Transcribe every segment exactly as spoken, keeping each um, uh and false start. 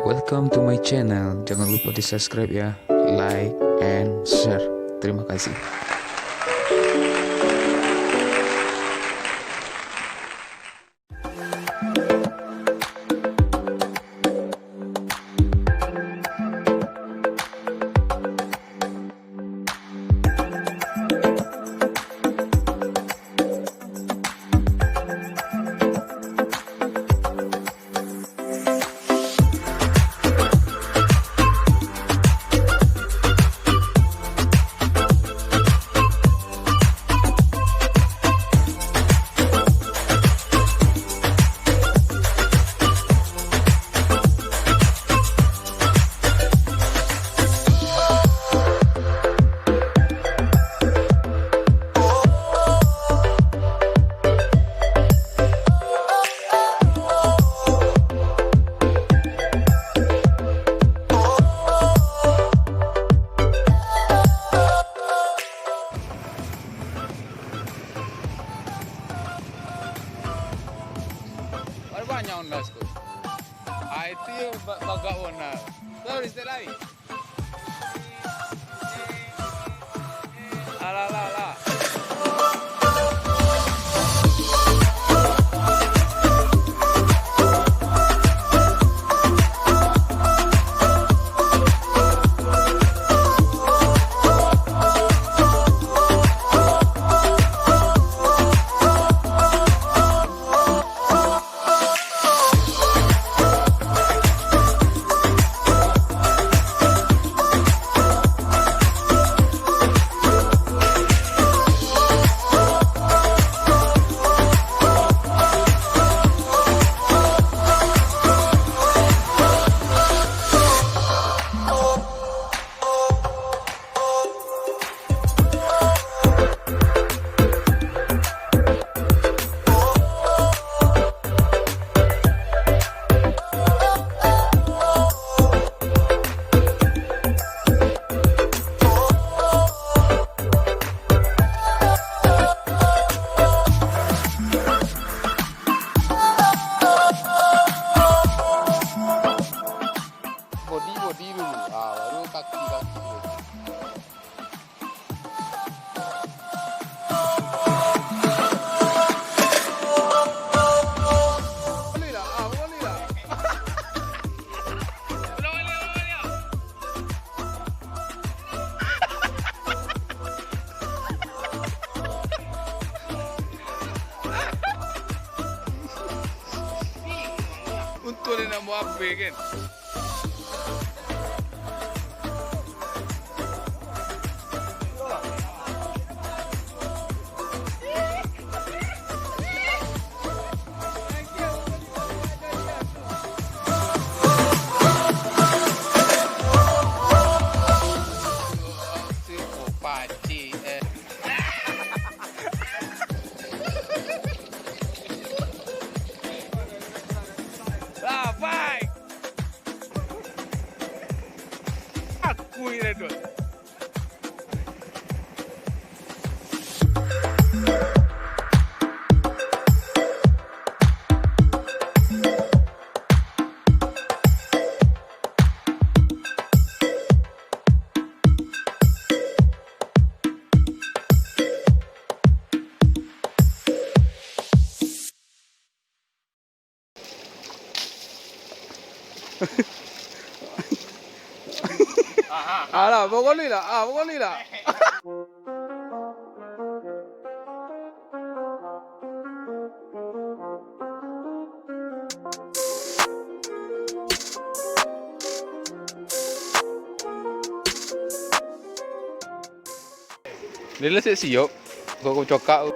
Welcome to my channel. Jangan lupa di subscribe ya, like and share. Terima kasih. Baru banyak Honda ko. Ah, itu yo ba-, bagak Honda. Terus, terus lai. Alah, alah, alah. Body, body dulu, ah, baru kaki, kaki dulu. Boleh lah, ah, boleh lah. Untung dia nak buat apa kan? Lah, fight! Aku ni dah dot. Alah, pokok ni lah. Ah, pokok ni lah. Dia lah siap-siap. Kau, kau cokak.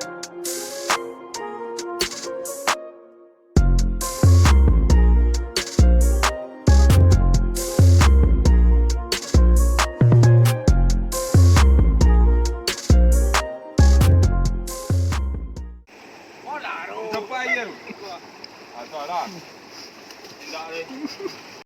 Capai je. Ah, tu lah. Indak deh.